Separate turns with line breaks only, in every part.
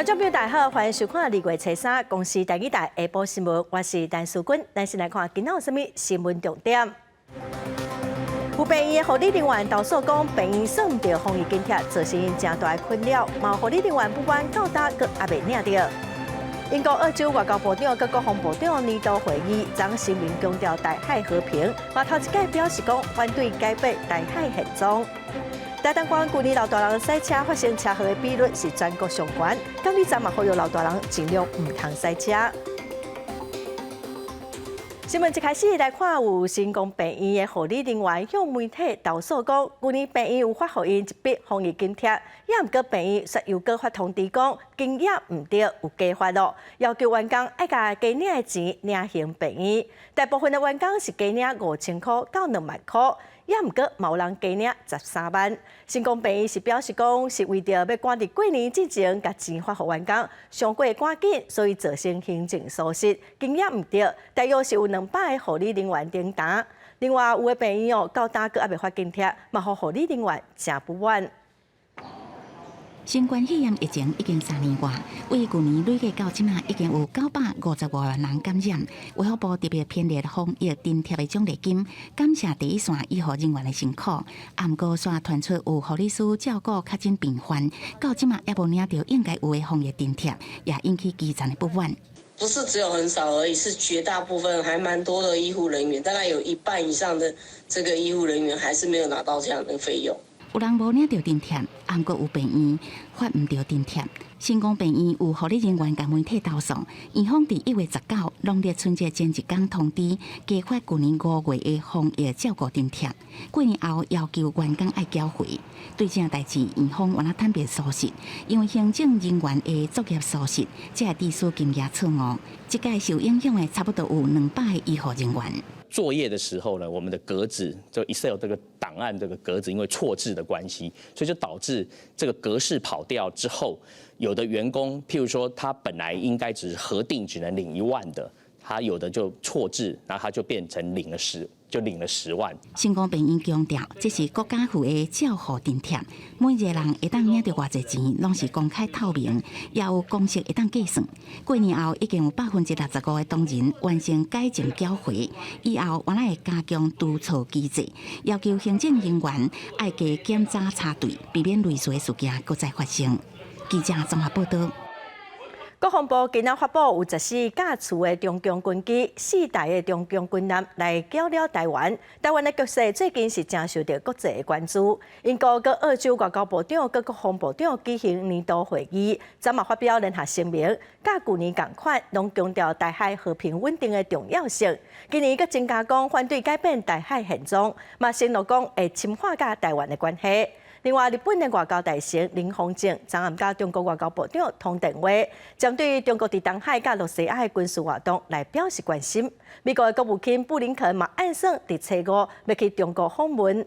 觀眾朋友大家好，歡迎收看2月初三公視台語台下晡新聞，我是陳淑君。咱先來看今仔有啥物新聞重點。有病院的護理人員投訴講，病院算毋著防疫津貼，造成誠大的困擾。嘛護理人員不滿到今閣猶未領著。英國、澳洲外交部長佮國防部長年度會議，昨聲明強調台海和平，嘛頭一擺表示講反對改變台海現狀。台東縣舊年老大人駛車發生車禍的比率是全國上懸，監理站嘛呼籲老大人盡量毋通駛車。新聞一開始來看，有成功病院的護理人員向媒體投訴講，舊年病院有發予𪜶一筆防疫津貼，也毋過病院卻又閣發通知講，金額毋對，有加發囉，要求員工愛共加領的錢領還病院。大部分的員工是加領5000箍到2萬箍，也毋過嘛有人加領13萬。成功病院是表示講，是為著欲趕佇過年之前共錢發予員工，傷過趕緊，所以造成行政疏失，金額毋對，大約是有200個護理人員頂擔。另外有的病院哦，到今閣猶未發津貼，嘛予護理人員誠不滿。
新冠肺炎疫情已經3年外，為舊年累計到這馬已經有955萬人感染。衛福部特別編列防疫津貼的獎勵金，感謝第一線醫護人員的辛苦。啊，毋過煞傳出有護理師照顧確診病患，到這馬猶無領著應該有的防疫津貼，也引起基層的不滿。
不是只有很少而已，是絕大部分，還蠻多的醫護人員，大概有一半以上的這個醫護人員還是沒有拿到這樣的費用。
有人無領著津貼，毋過有病院發毋著津貼。成功病院有護理人員共媒體投訴，院方佇1月19農曆春節前一工通知加發舊年5月的防疫照顧津貼，過年後要求員工愛繳回。對這件代誌，院方原來坦白屬實，因為行政人員的作業疏失，才會致使金額錯誤。這屆受影響的差不多有200個醫護人員。
作業的時候呢，我們的格子就 Excel 這個檔案這個格子，因為錯置的關係，所以就導致這個格式跑掉之後，有的員工，譬如說他本來應該只是核定只能領1萬的，他有的就錯置，然後他就變成領了十，就領了10萬。
成功病院強調，這是國家付的照護津貼，每一個人會當領著偌濟錢，攏是公開透明，也有公式會當計算。過年後已經有65%的同仁完成改正繳回，以後原來會加強督促機制，要求行政人員愛加檢查查對，避免類似的事件閣再發生。記者綜合報道。
國防部今仔發布有14架次的中共軍機、四台的中共軍艦來攪擾台灣。台灣的局勢最近是誠受著國際的關注。英國佮澳洲外交部長佮國防部長舉行年度會議，昨嘛發表聯合聲明，佮舊年仝款，攏強調台海和平穩定的重要性。今年閣增加講反對改變台海現狀，嘛承諾講會深化佮台灣的關係。另外，日本的外交大臣林芳正昨暗佮中國外交部長通電話，針對中國佇東海佮呂西亞的軍事活動來表示關心。美國的國務卿布林肯嘛按算佇初五欲去中國訪問。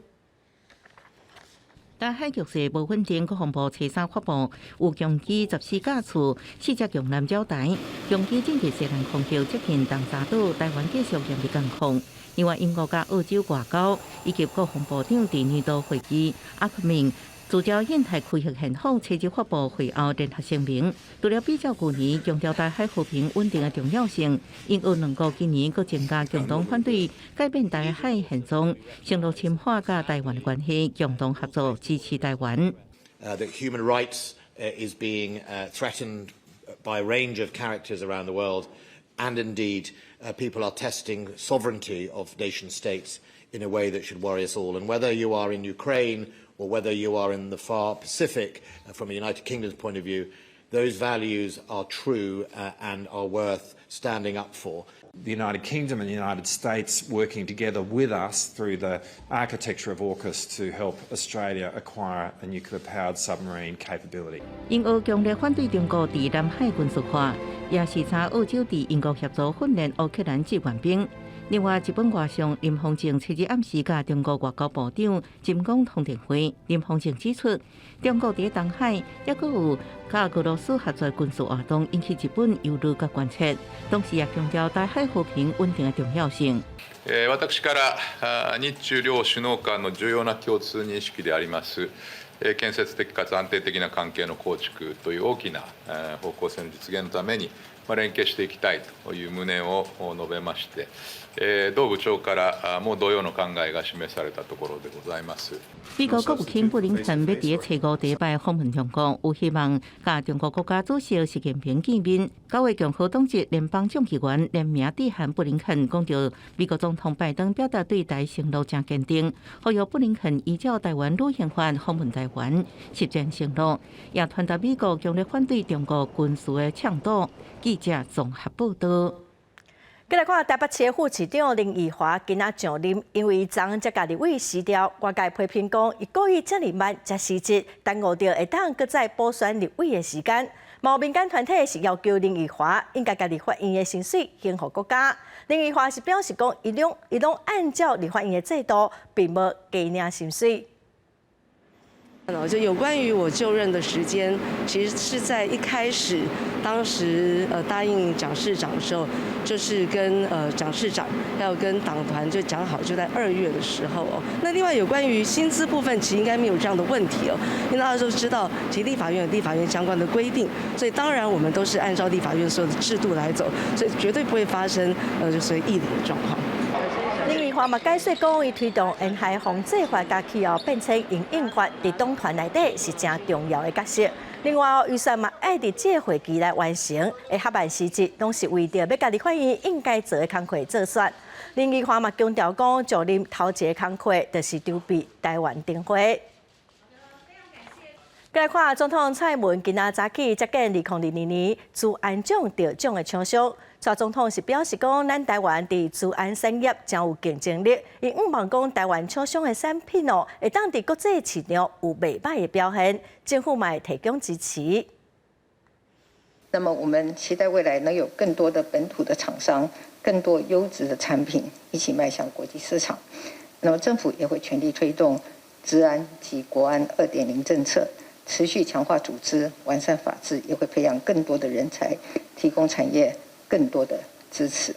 台海局勢無穩定，國防部初三發布有共機14架次，四隻強艦擾台，共機進入西南空域接近東沙島，台灣繼續嚴密監控。另外，英國佮澳洲外交以及國防部長佇年度會議，阿克明聚焦印太區域現況，初日發布會後聯合聲明，除了比照舊年強調台海和平穩定的重要性，英澳兩國今年閣增加共同反對改變台海現狀，承諾深化佮台灣的關係，共同合作支持台灣。
That human rights is being threatened by a range of characters around the world, and indeed people are testing sovereignty of nation states in a way that should worry us all. And whether you are in Ukraine or whether you are in the far Pacific, from a United Kingdom's point of view, those values are true and are worth standing up for.
The United Kingdom and the United States working together with us through the architecture of AUKUS to help Australia acquire a nuclear-powered submarine capability.
英澳強烈反對中國佇南海軍事化，也視察澳洲佇英國協助訓練烏克蘭志願兵。另外，日本外相林芳正七日暗時佮中國外交部長秦剛通電話。林芳正指出，中國佇東海抑閣有佮俄羅斯合作軍事活動，引起日本憂慮佮關切。同時也強調台海和平穩定的重要性。
私から日中両首脳間の重要な共通認識であります建設的かつ安定的な関係の構築という大きな方向性の実現のために連携していきたいという旨を述べまして、同部長からも同様の考えが示されたところでございます。
美國國務卿布林肯欲佇初五第一擺訪問中國，有希望佮中國國家主席習近平見面。9月共和黨籍聯邦眾議員聯名致函布林肯，講著美國總統拜登表達對台承諾誠堅定，呼籲布林肯依照台灣旅行法訪問台灣，實踐承諾，也傳達美國強烈反對中國軍事的搶渡。記者綜合報道。
繼來看台北市的副市長林奕華今仔上任，因為昨昏才共立委辭掉，外界批評講，伊故意遮爾慢才辭職，耽誤著會當閣再補選立委的時間。有民間團體是要求林奕華應該共立法院的薪水還予國家。林奕華是表示講，伊攏按照立法院的制度，並無加領薪水。
就有關於我就任的時間，其實是在一開始，當時答應蔣市長的時候，就是跟蔣市長要跟黨團就講好，就在2月的時候哦。那另外有關於薪資部分，其實應該沒有這樣的問題哦，因為大家都知道，其實立法院有立法院相關的規定，所以當然我們都是按照立法院所有的制度來走，所以絕對不會發生就是異領的狀況。
林奕華嘛解釋講，伊推動沿海防治法佮氣候變遷因應法，佇黨團內底是誠重要的角色。另外，預算嘛愛佇這個會期來完成，會較慢時節，攏是為著欲共立法院應該做的工課做煞。林奕華嘛強調講，上任頭一个工課就是籌備台灣燈會。來看總統蔡英文今仔早起接見2022年資安獎得獎的廠商。蔡總統是表示講，咱台灣佇資安產業誠有競爭力，伊向望講台灣廠商的產品哦，會當佇國際市場有袂䆀的表現，政府嘛會提供支持。
那麼我們期待未來能有更多的本土的廠商，更多優質的產品一起邁向國際市場。那麼政府也會全力推動資安及國安2.0政策。持續強化組織、完善法制，也會培養更多的人才，提供產業更多的支持。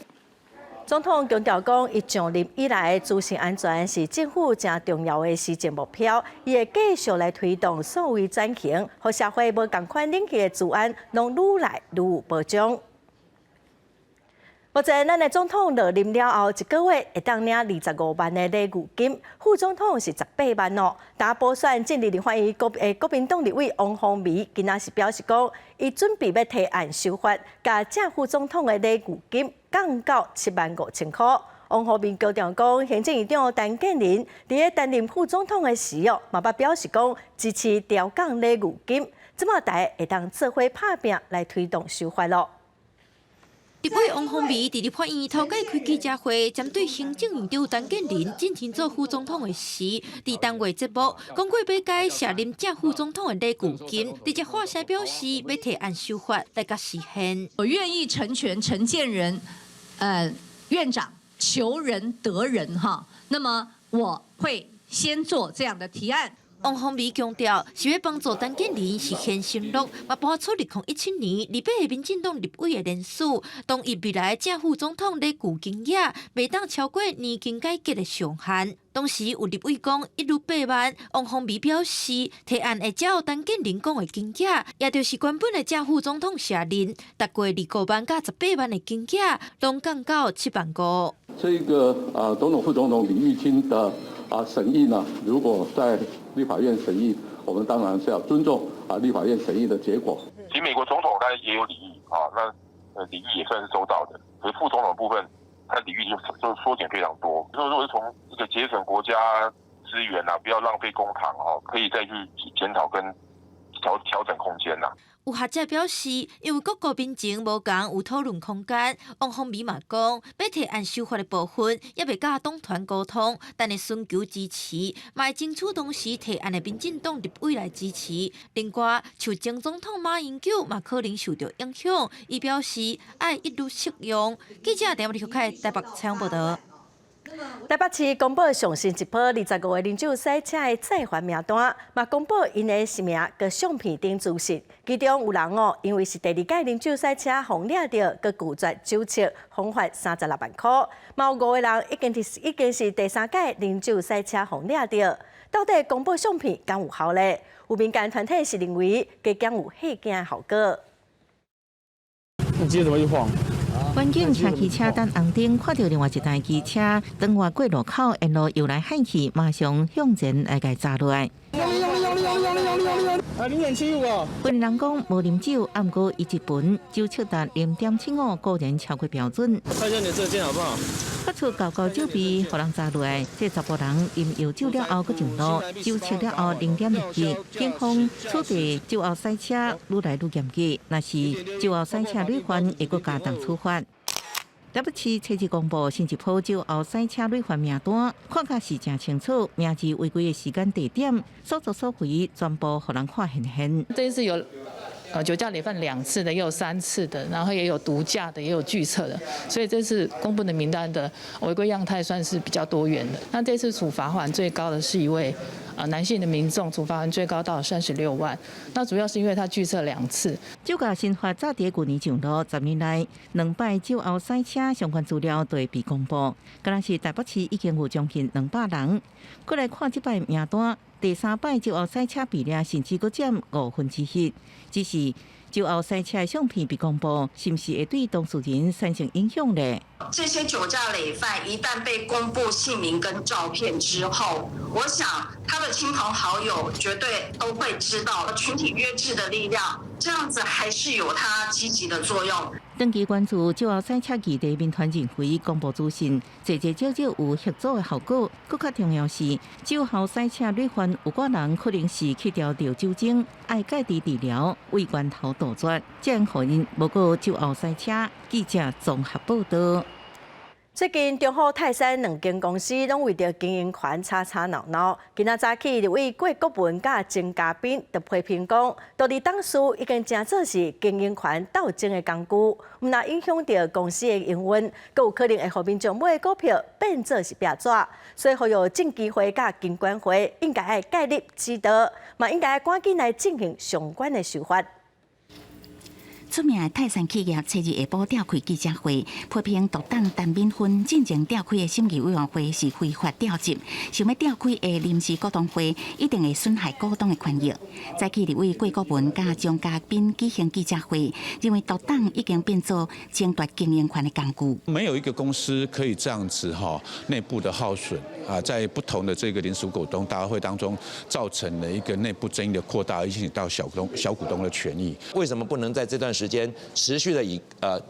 總統強調講，伊上任以來，資訊安全是政府誠重要的施政目標，伊會繼續來推動數位轉型，予社會無仝款領域的資安攏愈來愈有保障。目前，咱的總統落任了後，一個月會當領25萬的禮遇金，副總統是18萬哦。但補選進入立法院國民黨立委王鴻薇，今仔是表示講，伊準備欲提案修法，共正副總統的禮遇金降到7萬5千箍。王鴻薇強調講，行政院長陳建仁佇咧擔任副總統的時哦，嘛捌表示講支持調降禮遇金，這馬大家會當做伙拍拚來推動修法囉。
立委王鴻薇佇立法院頭擺開記者會，針對行政院長陳建仁進前做副總統的時，佇單位節目講過欲改卸任正副總統的禮遇金，直接發聲表示欲提案修法來共實現。
我願意成全陳建仁，院長求仁得仁哈，那麼我會先做這樣的提案。
王鴻薇強調，是欲幫助陳建仁實現承諾，嘛搬出2017年28個民進黨立委的聯署，同意未來正副總統禮遇金額袂當超過年金改革的上限。當時有立委講一律8萬，王鴻薇表示提案會照陳建仁講的金額，也就是原本的正副總統卸任，逐個月25萬佮18萬的金額，攏降到7萬5。
這個啊，總統副總統禮遇金的啊審議呢，如果在立法院審議，我們當然是要尊重啊立法院審議的結果。
其實美國總統他也有禮遇啊，那禮遇也算是周到的。可是副總統部分，他禮遇就縮減非常多。所以如果是從這個節省國家資源啊，不要浪費公帑哦，可以再去檢討跟調整空間啦。
有學者表示，因為各國民情無仝，有討論空間。王鴻薇嘛講，欲提案修法的部分，猶未佮黨團溝通，但會尋求支持，嘛會爭取當時提案的民進黨立委來支持。另外，像前總統馬英九嘛可能受著影響，伊表示愛一律適用。記者陳立凱台北採訪報導。
台北市公布上新一波25個啉酒駛車的再犯名單，嘛公布𪜶的姓名佮相片等資訊。其中有人哦，因為是第二擺啉酒駛車，予掠著，閣拒絕酒測，予罰36萬箍。嘛有五個人已經是第三擺啉酒駛車予掠著。到底公布相片敢有效咧？有民間團體是認為加減有嚇驚效果。
你機怎麼一晃？
遠警騎機車等紅燈，看著另外一台機車當越過路口，沿路搖來喊去，馬上向前來共閘落來。
用力用力用力用力用力用力！啊，0.75哦。
本人講無啉酒，毋過伊一瓶酒測達0.75，果然超過標準。
看一下你證件好不好？
發出厚厚酒味，予人閘落來。這查埔人飲藥酒了後，閣上路，酒測了後0.27。警方取締酒後駛車愈來愈嚴格，若是酒後駛車累犯，會閣加重處罰。台北市初日公布新一波酒後駛車累犯名單，看甲是誠清楚，名字、違規的時間、地點、所作所為，全部予人看現現。
這一次有酒駕累犯兩次的，也有三次的，然後也有毒駕的，也有拒測的，所以這次公布的名單的違規樣態算是比較多元的。那這次處罰鍰最高的是一位男性的民眾，處罰鍰最高到36萬。那主要是因為他拒測兩次。
酒駕新法早佇舊年上路，10年來兩擺酒後駛車相關資料都會被公布。敢若是台北市已經有將近200人。閣來看這擺名單，第三擺酒後駛車比例甚至閣佔1/5。只是酒後駛車的相片被公布，是毋是會對當事人產生影響呢？
這些酒駕累犯一旦被公布姓名跟照片之後，我想他的親朋好友絕對都會知道，群體約制的力量，這樣子還是有它積極的作用。
長期關注酒後駛車議題，民團認為公布資訊，濟濟少少有嚇阻的效果。閣較重要是，酒後駛車累犯有寡人可能是去調著酒精，愛戒治治療，為源頭杜絕，這樣予𪜶無閣酒後駛車。記者綜合報道。
最近，中虎、泰山兩間公司攏為著經營權吵吵鬧鬧。今仔早起，立委郭國文佮鍾嘉賓就批評講，獨立董事已經成做是經營權鬥爭的工具，毋但影響著公司的營運，閣有可能會予民眾買的股票變做是壁紙。所以，呼籲證監會佮金管會應該愛介入指導，嘛應該趕緊來進行相關的修法。
出名的泰山企業，初日下晡召開記者會，批評獨董陳敏芬進前召開的審議委員會是非法調集，想欲召開的臨時股東會，一定會損害股東的權益。早起立委郭國文佮鍾嘉賓舉行記者會，認為獨董已經變做爭奪經營權的工具。
沒有一個公司可以這樣子哈，內部的耗損啊，在不同的這個臨時股東大會當中，造成了一個內部爭議的擴大，影響到小股東的權益。
為什麼不能在這段時間持續的以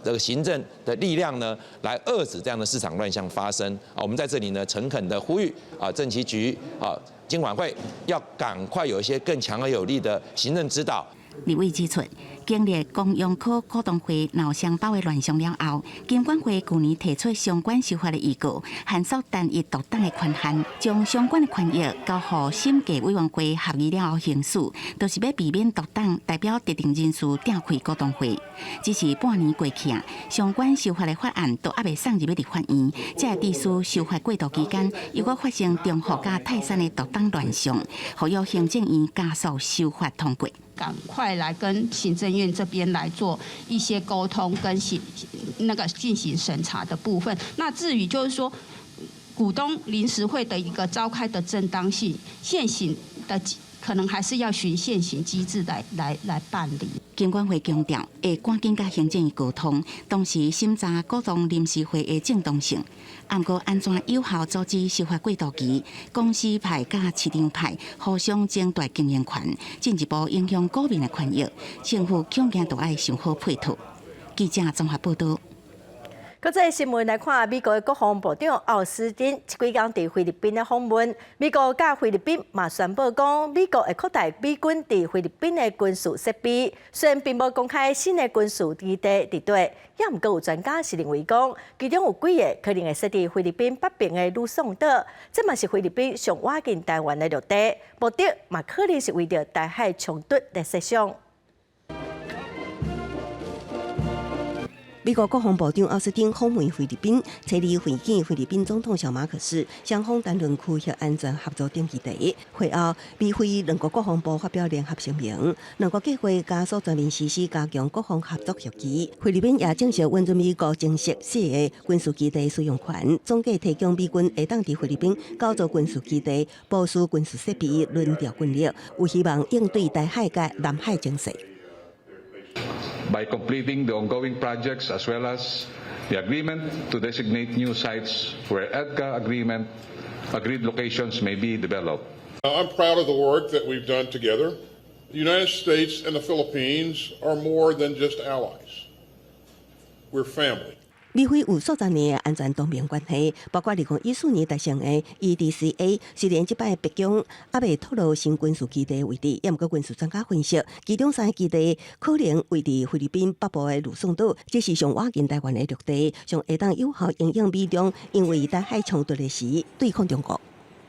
這個行政的力量呢，來遏止這樣的市場亂象發生啊？我們在這裡呢，誠懇的呼籲啊，證期局啊，金管會要趕快有一些更強而有力的行政指導。
立委指出，經歷公用科股東會鬧雙包的亂象了後，金管會舊年提出相關修法的預告，限縮單一獨董的權限，將相關的權益交予審計委員會合議了後行使，就是欲避免獨董代表特定人士召開股東會。只是半年過去啊，相關修法的法案都猶未送入去立法院，這會致使修法過渡期間，又閣發生中虎佮泰山的獨董亂象，呼籲行政院加速修法通過。
趕快來跟行政院這邊來做一些溝通，跟行那個進行審查的部分。那至於就是說，股東臨時會的一個召開的正當性，現行的可能還是要循現行機制來辦理。
金管會強調，會趕緊佮行政院溝通，同時審查股東臨時會的正當性。毋過按怎有效阻止修法過渡期，公司派佮市場派互相爭奪經營權，進一步影響股民的權益，政府恐驚都愛想好配套。記者綜合報道。
國際新聞來看，美國的國防部長奧斯汀這幾工佇菲律賓的訪問，美國佮菲律賓嘛宣布講，美國會擴大美軍佇菲律賓的軍事設備，雖然並無公開新的軍事基地佇佗，也毋過有專家是認為講，其中有幾个可能會設佇菲律賓北邊的呂宋島，這嘛是菲律賓上倚近台灣的陸地，目的嘛可能是為著台海衝突的設想。
美國國防部長奧斯汀訪問菲律賓，初二會見菲律賓總統小馬可仕，雙方談論區域安全合作等議題。會後，美菲兩國國防部發表聯合聲明，兩國計劃加速全面實施加強國防合作協議。菲律賓也正式允准美國增設四个軍事基地使用權，總計提供美軍會當佇菲律賓九座軍事基地部署軍事設備、輪調軍力，有希望應對台海佮南海情勢。
By completing the ongoing projects as well as the agreement to designate new sites where EDCA agreement agreed locations may be developed.
I'm proud of the work that we've done together. The United States and the Philippines are more than just allies. We're family.
美菲有數十年的安全同盟關係，包括2014年達成的 EDCA。雖然這擺白宮猶未透露新軍事基地位置，毋過軍事專家分析，其中三个基地可能位佇菲律賓北部的呂宋島，這是上倚近台灣的陸地，上會當有效因應美中因為台海衝突的時對抗中國。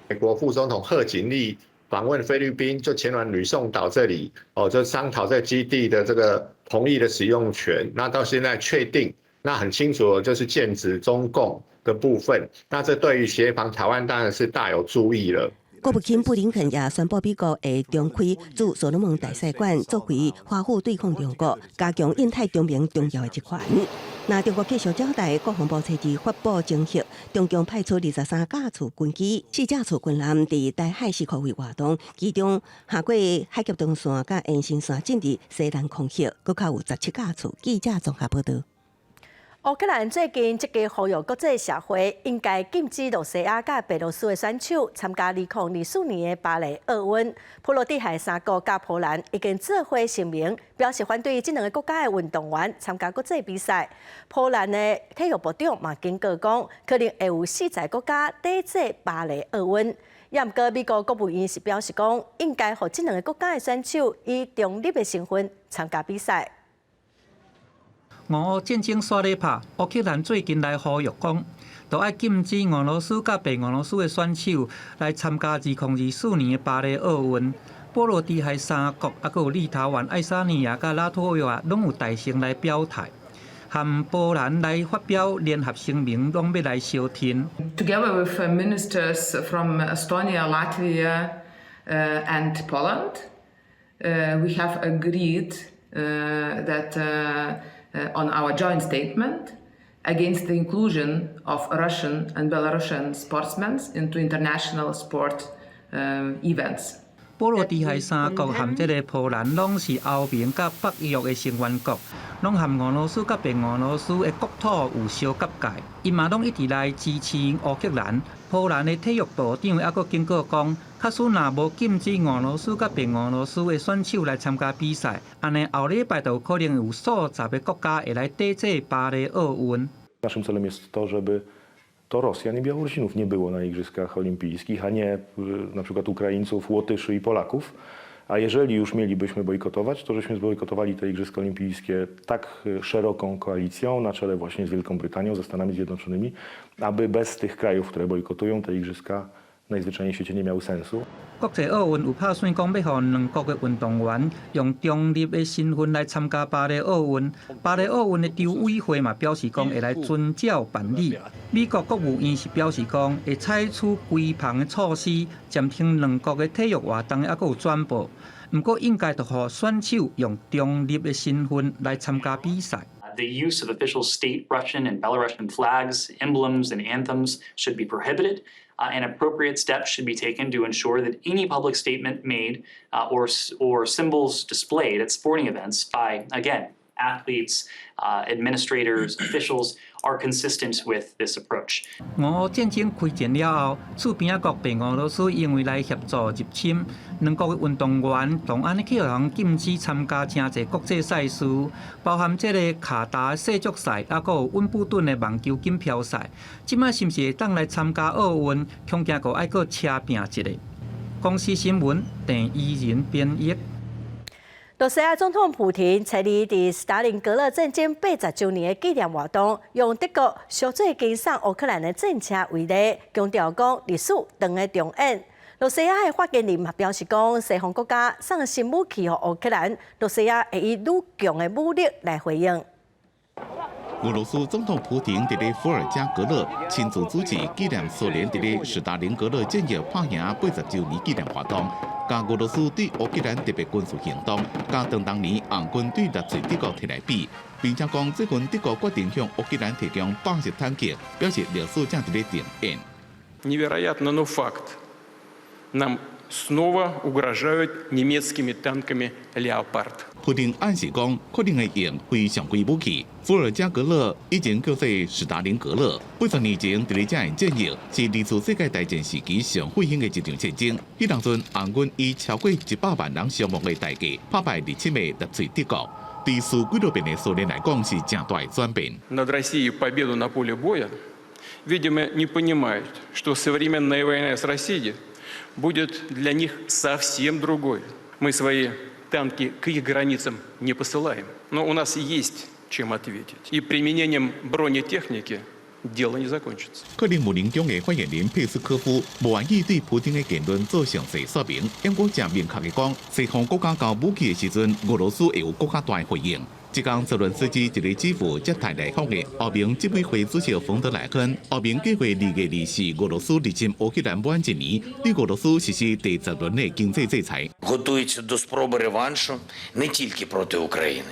美國副總統賀錦麗訪問菲律賓，就前往呂宋島這裡，哦，就商討這基地的這個同意的使用權。那到現在確定。那很清楚，就是劍指中共的部分。那這對於協防台灣當然是大有助益了。
國務卿布林肯也宣布，美國會重開駐所羅門大使館，作為華府對抗中國、加強印太同盟重要的一環。那中國繼續交代，國防部初二發布偵緝，中共派出23架次軍機、4架次軍艦佇台海四箍圍活動，其中跨過海峽中線佮延伸線進入西南空域，閣較有17架次。記者綜合報導。
烏克蘭最近積極呼籲國際社會應該禁止羅西亞佮白羅斯的選手參加2024年的巴黎奧運。波羅的海三國佮波蘭已經做伙聲明，表示反對這兩个國家的運動員參加國際比賽。波蘭的體育部長嘛警告講，可能會有40國家抵制巴黎奧運。也毋過美國國務院是表示講，應該予這兩个國家的選手以中立的身份參加比賽。
俄烏戰爭煞咧拍，烏克蘭最近來呼籲講，著愛禁止俄羅斯佮白俄羅斯的選手來參加2024年的巴黎奧運。波羅的海三國，猶閣有立陶宛、愛沙尼亞佮拉脫維亞，攏有代先來表態，和波蘭來發表聯合聲明，攏欲來相挺。
Together with ministers from Estonia, Latvia, and Poland, we have agreed that on our joint statement against the inclusion of Russian and Belarusian sportsmen into international sport events.
波羅的海三國和這个波蘭攏是歐盟佮北約的成員國，攏和俄羅斯佮白俄羅斯的國土有相夾界，𪜶嘛攏一直來支持烏克蘭。波蘭的體育部長猶閣警告講，假使若無禁止俄羅斯佮白俄羅斯的選手來參加比賽，按呢後禮拜就有可能有數十个國家會來抵制巴黎奧運。
Naszym celem jest to, żeby to Rosjan i Białorusinów nie było na Igrzyskach Olimpijskich, a nie na przykład Ukraińców, Łotyszy i Polaków. A jeżeli już mielibyśmy bojkotować, to żeśmy zbojkotowali te Igrzyska Olimpijskie tak szeroką koalicją na czele właśnie z Wielką Brytanią, ze Stanami Zjednoczonymi, aby bez tych krajów, które bojkotują te Igrzyska, najzwyczajniej w świecie nie miały sensu.
國際奧運有拍算講，欲予兩國的運動員用中立的身份來參加巴黎奧運。巴黎奧運的籌委會嘛表示講會來遵照辦理。美國國務院是表示講會採取規範的措施，暫停兩國的體育活動，猶閣有轉播。毋過應該著予選手用中立的身份來參加比賽。
The use of official state Russian and Belarusian flags, emblems, and anthems should be prohibited, and appropriate steps should be taken to ensure that any public statement made or symbols displayed at sporting events by, again, athletes, administrators, officials are consistent with this approach.
俄烏戰爭開戰了後，厝邊仔國白俄羅斯因為來協助入侵，兩國的運動員同按呢去予人禁止參加誠濟國際賽事，包含這个卡達世足賽，猶閣有溫布頓的網球錦標賽。這擺是毋是會當來參加奧運？恐驚閣愛閣車拚一下。公視新聞鄭怡仁編譯。
羅西亞總統普廷初二佇斯大林格勒戰爭80週年的紀念活動，用德國燒做經送烏克蘭的戰車為例，強調講歷史當會重演。羅西亞的發言人嘛表示講，西方國家送新武器予烏克蘭，羅西亞會以愈強的武力來回應。
俄羅斯總統普廷佇咧伏爾加格勒親自主持紀念蘇聯佇咧史達林格勒戰役拍贏80週年紀念活動，共俄羅斯對烏克蘭特別軍事行動，佮當年紅軍對納粹德國提來比，並且講最近德國決定向烏克蘭提供80式坦克，表示歷史正佇咧重演。
Невероятно, но факт. Нам снова угрожают немецкими танками «Леопард».
普丁暗示講，可能會用非常規武器。伏爾加格勒以前叫做史達林格勒。80年前，佇咧這項戰役是二次世界大戰時期上血腥的一場戰爭。彼當陣，紅軍以超過100萬人傷亡的代價，打敗入侵的納粹德國。對輸幾若遍的蘇聯來講，是誠大的轉變。
Над Россией победу на поле боя, видимо, не понимают, что современная война с Россией будет для них совсем другой. Мы свои танки к их границам не посылаем. Но у нас есть чем ответить. И применением бронетехники дело не закончится.
克里姆林宮的發言人佩斯科夫無願意對普丁的言論做詳細說明，不過誠明確的講，西方國家交武器的時陣，俄羅斯會有閣較大的回應。這工澤倫斯基佇咧基輔接待來訪的歐盟執委會主席馮德萊恩，歐盟計劃2月24俄羅斯入侵烏克蘭滿一年，對俄羅斯實施第10輪的經濟制裁。
Готується до спроби реваншу не тільки проти України,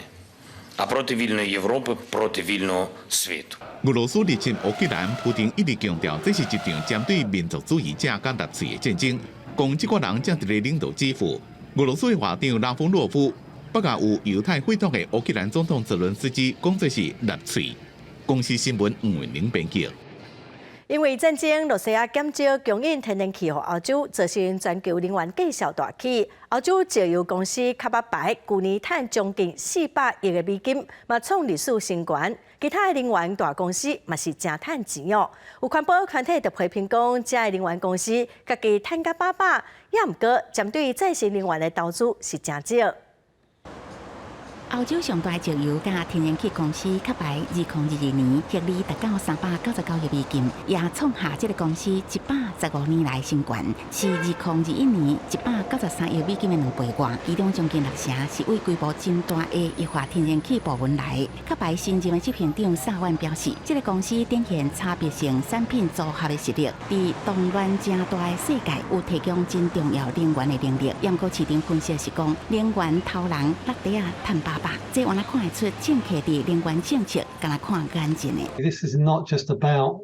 а проти вільної Європи, проти вільного світу.
俄羅斯入侵烏克蘭，普丁一直強調這是一場針對民族主義者佮納粹的戰爭，講這個人正佇咧領導基輔。俄羅斯的外長拉夫洛夫，北共有猶太血統的烏克蘭總統澤倫斯基講這是納粹。公視新聞吳文玲編輯。
因為戰爭，羅西亞減少供應天然氣予歐洲，造成全球能源價數大起。歐洲石油公司卡巴牌，舊年趁將近400億的美金，嘛創歷史新高。其他的能源大公司嘛是誠趁錢哦。有環保團體就批評講，這个能源公司家己趁甲飽飽，也毋過針對再生能源的投資是誠少。
歐洲上大石油佮天然氣公司卡牌，2022年盈利達到399億美金，也創下這个公司115年來新高，是2021年193億美金的兩倍外。其中將近六成是為規模真大的液化天然氣部門來。卡牌新任的執行長薩萬表示，這个公司展現差別性產品組合的實力，佇動亂誠大的世界有提供真重要能源的能力。毋過市場分析是講，能源頭人落袋仔趁飽飽，這敢若看會出政客佇能源政策，敢若看眼前的。
This is not just about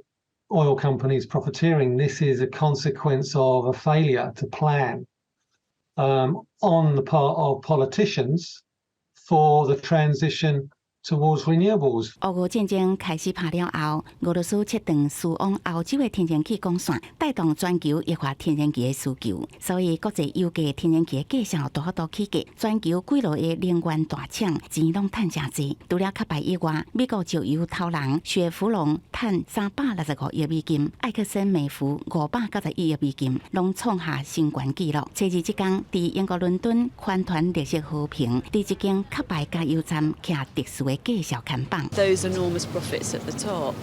oil companies profiteering. This is a consequence of a failure to plan on the part of politicians for the transition towards renewables.
烏俄戰爭開始拍了後，俄羅斯切斷輸往歐洲的天然氣管線，帶動全球液化天然氣的需求，所以國際油價天然氣的價數大幅度起價，全球幾落的能源大廠錢攏趁誠濟。除了卡牌以外，美國石油頭人雪佛龍趁365億美金，艾克森美孚591億美金，攏創下新高紀錄。初二這工，佇英國倫敦環團綠色和平，佇一間卡牌加油站徛特殊的介紹看板。
Those enormous profits at the top,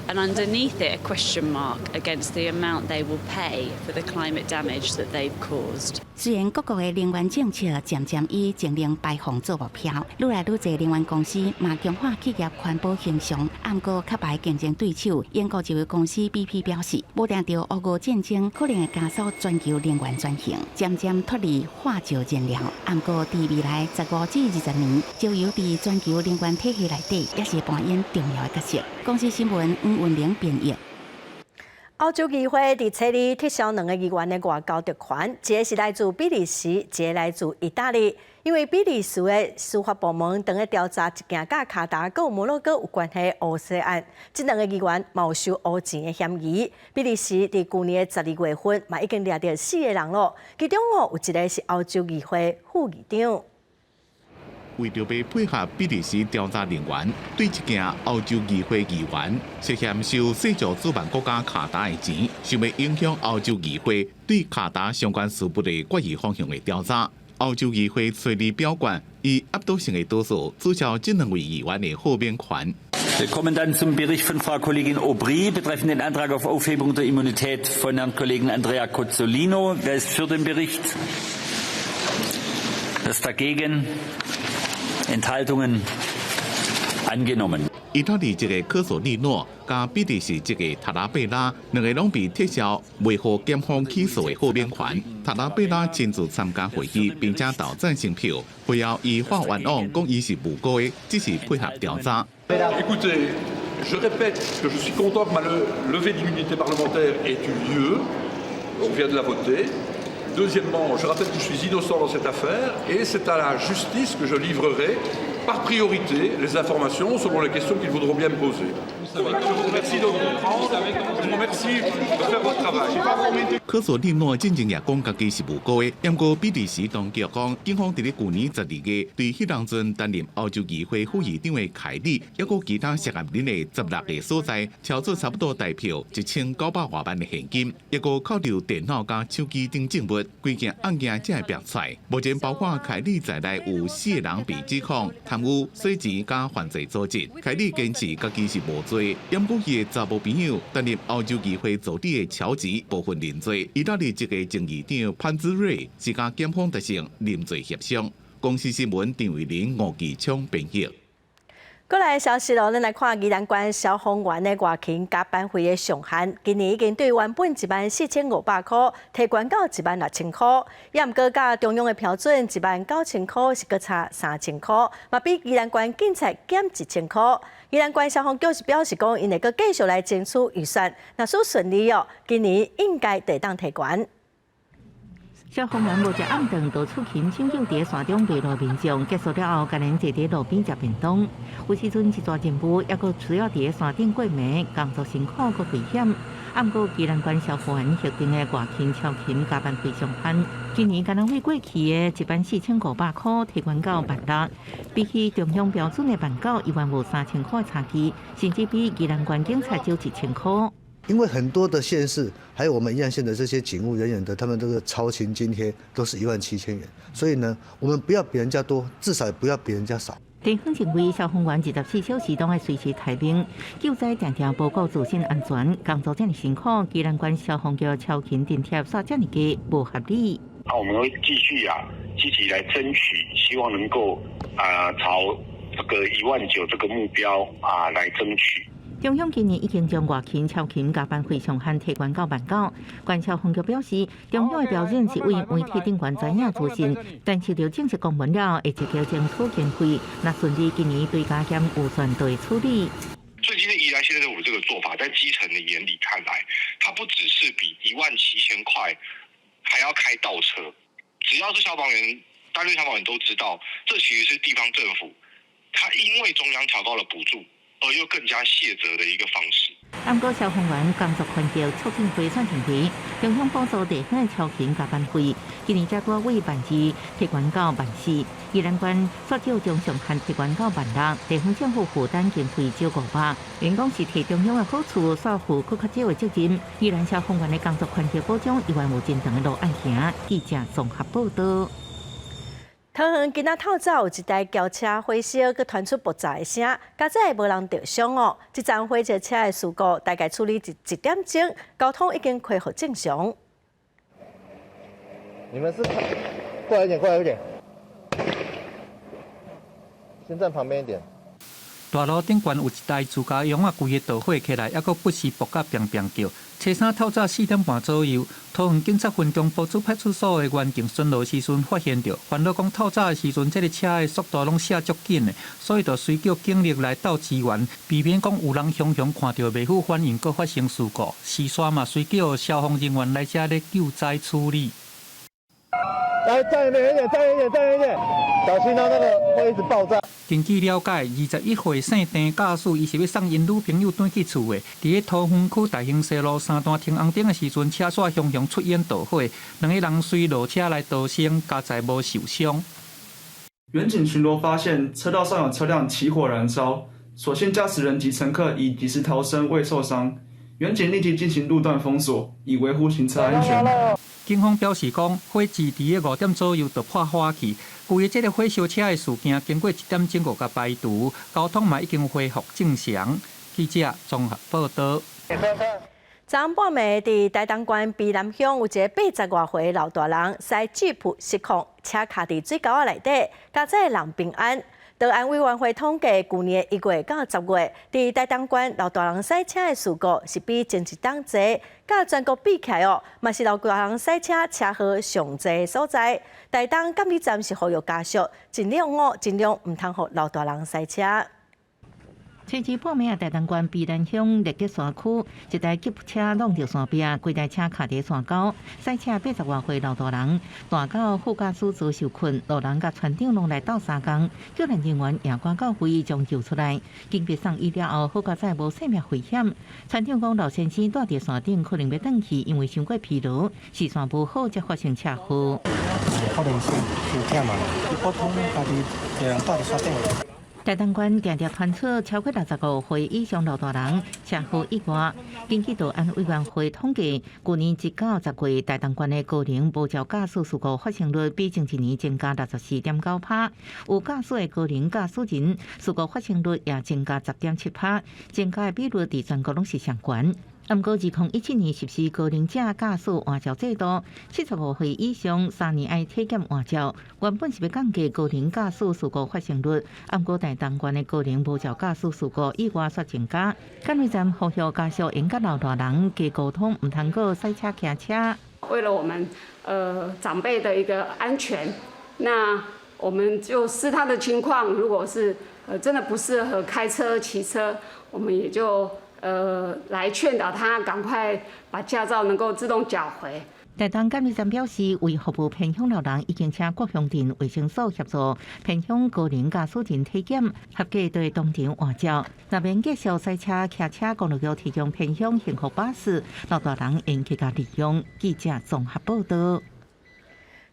and underneath it a question mark against the amount they will pay for the climate damage that they've caused.
雖然各國的能源政策漸漸以淨零排放做目標，愈來愈濟能源公司嘛強化企業環保形象。毋過卡牌競爭對手英國石油公司 BP 表示，無定著烏俄戰爭可能會加速全球能源轉型，漸漸脫離化石燃料。毋過佇未來15至20年，石油佇全球能源體系內底也是扮演重要的角色。公視新聞黃雲玲編譯。
歐洲議會佇初二撤銷兩个議員的外交特權，一个是來自比利時，一个來自意大利。因為比利時的司法部門正咧調查一件佮卡達佮摩洛哥有關係的烏稅案，這兩个議員嘛有收烏錢的嫌疑。比利時佇舊年的12月份嘛已經掠著四个人囉，其中哦有一个是歐洲議會副議長。
為著欲配合比利時調查人員對這件歐洲議會議員涉嫌收世界主辦國家卡達的錢，想欲影響歐洲議會對卡達相關事務的決議方向的調查。歐洲議會初二表決，以壓倒性的多數註銷這兩位議員的豁免權。
Wir kommen dann zum Bericht von Frau Kollegin Aubry betreffend den Antrag auf Aufhebung der Immunität von Herrn Kollegen Andrea Cozzolino. Wer ist für den Bericht? Wer ist dagegen? Enthaltungen? Angenommen.
意大利籍的科索利諾佮比利時籍的塔拉貝拉，兩个攏被撤銷袂予檢方起訴的豁免權。塔拉貝拉親自參加會議，並且投贊成票。會後，伊發願網講伊是無辜的，只是配合調查。
Écoutez, je répète que je suis content que ma levée d'immunité parlementaire ait eu lieu. On vient de la voter. Deuxièmement, je rappelle que je suis innocent dans cette affaire et c'est à la justice que je livrerai par priorité les informations selon les questions qu'ils voudront bien me poser. Je vous remercie de comprendre, je vous remercie de faire votre travail.
科索利諾進前也講家己是無辜的，毋過比利時當局講，警方佇咧舊年12月對彼當陣擔任歐洲議會副議長的凱利，抑閣其他涉案人的16个所在，抄做差不多台票1900外萬的現金，抑閣扣留電腦佮手機等證物，規件案件才會爆出來。目前包括凱利在內有四个人被指控貪污、洗錢佮犯罪組織。凱利堅持家己是無罪，毋過伊的查某朋友擔任歐洲議會助理的喬治部分認罪。意大利籍的前議長潘茲瑞是佮檢方達成認罪協商。公視新聞陳慧玲、吳繼昌編譯。
過來消息咯，咱來看宜蘭縣消防員的外勤加班費的上限，今年已經對原本14,500箍提懸到16,000箍，也毋過佮中央的標準19,000箍是閣差3,000箍，嘛比宜蘭縣警察減1,000箍。宜蘭縣消防局是表示講，𪜶會閣繼續來爭取預算，若是順利哦，今年應該會當提懸。
消防員無食暗頓，就出勤搶救佇山中迷路民眾。結束了後，共𪜶坐佇路邊食便當。有時陣一逝任務，猶閣需要佇山頂過暝，工作辛苦閣危險。毋過宜蘭縣消防員核定的外勤超勤加班費上限，今年敢若為過去的14,500箍提懸到16,000，比起中央標準的19,000，猶原有3,000箍的差距，甚至比宜蘭縣警察少1,000箍。
因為很多的縣市，還有我們宜蘭縣的這些警務人員的，他們這個超勤津貼都是17,000元，所以呢，我們不要比人家多，至少也不要比人家少。
地方認為消防員24小時攏愛隨時待命，救災定定無顧自身安全，工作遮爾辛苦，宜蘭縣消防局超勤津貼煞遮爾低，無合理。
那我們會繼續啊，積極來爭取，希望能夠啊朝這個19,000這個目標啊來爭取。
中央今年已經將外勤超勤加班費上限提懸到19,000。縣消防局表示，中央的標準是為媒體頂懸知影資訊，但收到正式公文了，會積極爭取經費，若順利今年對加減預算就會處理。
最近的宜蘭縣政府這個做法，在基層的眼裡看來，它不只是比17,000塊還要開倒車。只要是消防員，擔任消防員都知道，這其實是地方政府，他因為中央調高了補助，而又更加卸責的一個方式。
毋過消防員工作環境促進會算認為，中央補助地方的超勤加班費，今年才拄為12,000提懸到14,000，宜蘭縣煞照將上限提懸到16,000，地方政府負擔經費少500，員工是提中央的好處，煞負閣較少的責任。宜蘭消防員的工作環境保障，猶原有真長的路愛行。記者綜合報道。
桃園今仔透早有一台轎車火燒，閣傳出爆炸的聲，佳哉無人著傷哦。這樁火燒車的事故大概處理一點鐘，交通已經恢復正常。
你們是過來一點，過來一點，先站旁邊一點。
大路頂懸有一台自家用啊，規个著火起來，猶閣不時爆甲砰砰叫。初三透早4點半左右，桃園警察分局埔子派出所的員警巡邏時陣發現著，煩惱講透早的時陣，這个車的速度攏駛足緊的，所以就隨叫警力來鬥支援，避免講有人雄雄看著袂赴反應，閣發生事故。事煞嘛，隨叫消防人員來遮咧救災處理。
來，站遠一點，站遠一點，站遠一點，小心它那個會一直爆炸。
根據了解，21歲姓鄭駕駛，伊是欲送𪜶女朋友轉去厝的。佇咧桃園區大興西路三段停紅燈的時陣，車煞雄雄出煙著火，兩個人隨落車來逃生，佳哉無受傷。
員警巡邏發現車道上有車輛起火燃燒，所幸駕駛人及乘客已及時逃生，未受傷。員警立即進行路段封鎖，以維護行車安全。
警方表示講，火勢佇咧5點左右就破火去。規个這个火燒車的事件，經過一點鐘予共排除，交通嘛已經恢復正常。記者綜合報道。
昨昏半暝，佇台東縣卑南鄉有一个80外歲老大人，駛吉普失控，車卡佇水溝仔內底，佳哉人平安。道安委員會統計，舊年1月到10月，佇台東縣老大人駛車的事故是比前一冬濟，佮全國比起來哦，嘛是老大人駛車車禍上濟的所在。台東監理站是呼籲家屬，盡量哦，盡量毋通予老大人駛車。
初二半暝啊，台東縣卑南鄉獵德山區一台吉普車挵著山壁，規台車卡佇山溝，駛車80外歲老大人，蹛到副駕駛座受困，路人佮船長攏來鬥相共，救援人員也趕到位將救出來。緊急送醫了後，好佳哉無性命危險。船長講，老先生蹛佇山頂可能欲轉去，因為傷過疲勞，視線無好才發生車禍。
可能是傷忝啊，普通家己一個人蹛佇山頂。
台東縣定定傳出超過65歲以上老大人車禍意外。根據道安委員會統計，舊年1到10月，台東縣的高齡無照駕駛事故發生率比前一年增加64.9%，有駕駛的高齡駕駛人事故發生率也增加10.7%，增加的比率佇全國攏是上懸。毋過，2017年實施高齡者駕駛換照制度，75歲以上3年愛體檢換照。原本是欲降低高齡駕駛事故發生率，毋過台東縣的高齡無照駕駛事故意外煞增加。監理站呼籲家屬應佮老大人加溝通，毋通閣駛車騎車。
為了我們長輩的一個安全，那我們就視他的情況，如果是真的不適合開車、騎車，我們也就來勸導他趕快把駕照能夠自動繳回。
台東監理站表示，為服務偏鄉老人，已經請各鄉鎮衛生所協助偏鄉高齡駕駛人體檢，合格對當場換照。若免繼續駛車、騎車，公路局提供偏鄉幸福巴士，老大人會去共利用。記者綜合報道。